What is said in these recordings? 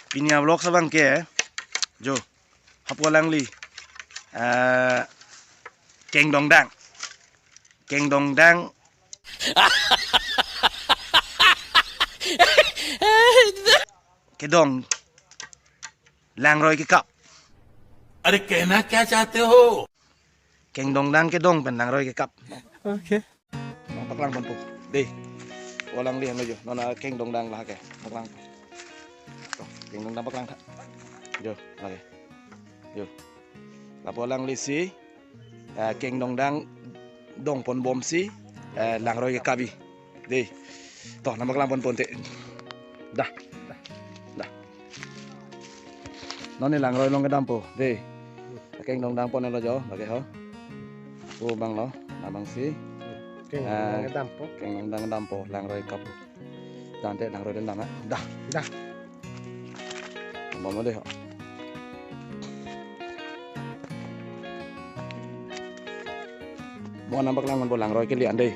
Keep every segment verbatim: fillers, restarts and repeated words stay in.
Pini a-vlog abang ke, jo, hapu alangli, eh, kengdongdang. Kengdongdang kedong, langroi kekap. अरे कहना क्या चाहते हो? Kengdongdang kedong pen langroi kekap. Okay. Nangpaklang ponpo. Dei. Alangli henlo jo. Non akengdongdang lahai ke. Paklang. To, kengdongdang paklang tha. Jo, lake. Jo. Lapu alangli si, eh, kengdongdang dong ponbomsi, eh, langroi kekap bi. Dei. To, nangpaklang ponpo ante. Dah. Dah. Non ne langroi along kedampo. Dei. Kengdongdang ponlo jo, lake ho. O abanglo, labangsi. Kengdongdang kedampo. Kengdongdang kedampo, langroi kap. Dah ante langroi kedam, ah. Dah. Dah. Bom dei ho. Mo nangpaklang ponpo langroi kelian dei.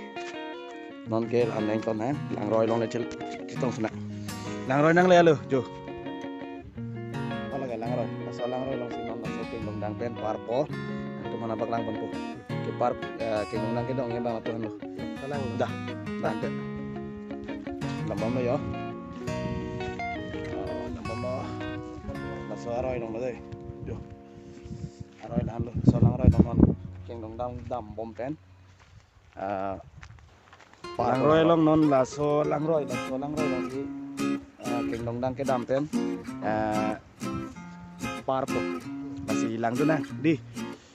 Non ke la-an nangton ha, langroi along le chil-, chetong suna. Langroi nangle alo, jo. Ala ke langroi, laso langroi alongsi non laso kengdongdang pen parpo. Nangtum aphan nangpaklang ponpo. Kepar, eh, kengdongdang kedong abang lapu henlo. Palang. Dah. Dah ante. Dambomlo jo. Oh, dambomlo. Laso aroi alonglo dei. Jo. Aroi la-anlo, laso langroi along non kengdongdang dambom pen. Ah, langroi along non laso langroi, laso langroi alongsi, ah, kengdongdang kedam pen, ah, parpo. Lasi langdun nang, dei.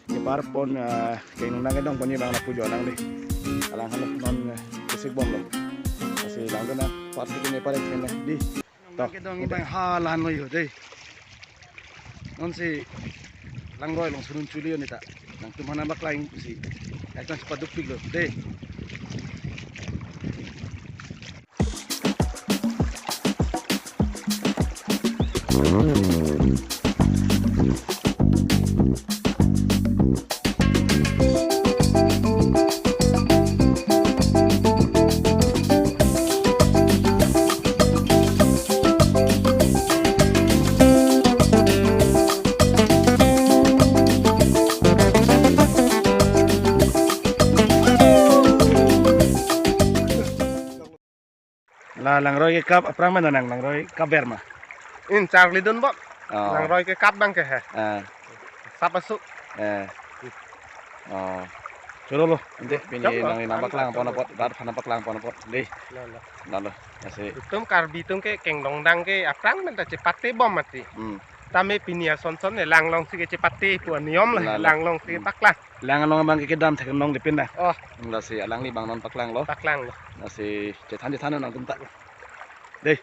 Kepar pon, ah, kengdongdang kedong pon abang lapu jo nang dei. Alang henlo non, eh, kesik bomlo. Lasi langdun nang, parpo kene parek kene, dei. To. Kedong abang ha la-anlo jo dei. Nonsi langroi along surun chuli yo neta. Nangtum aphan nangpaklang si. Ekdom si padukpiklo dei. La langroi kekap aphrang ma nang langroi kap ber ma? In charlidun bom. Oh. Langroi kekap abang ke he. Ah. Sap asu. Eh. Oh. Choro lo. Ante pini choro lo. Nangli nangpaklang pon apot, rat aphan nangpaklang pon apot. Dei. Lo, lo. Lo, lo. Lasi. Itum Karbi atum ke kengdongdang ke aphrang pen ta chepate bom mati. Hmm. Tame pini asonson ne lang alongsi kechepate pu aniyom la. Lo, lo. Lang alongsi, hmm, paklang. Lang along abang ke kedam thek nong dipin na. Oh. Lasi alangli abang non paklanglo. Paklanglo. Lasi chethan chethan nangtum ta. Dei.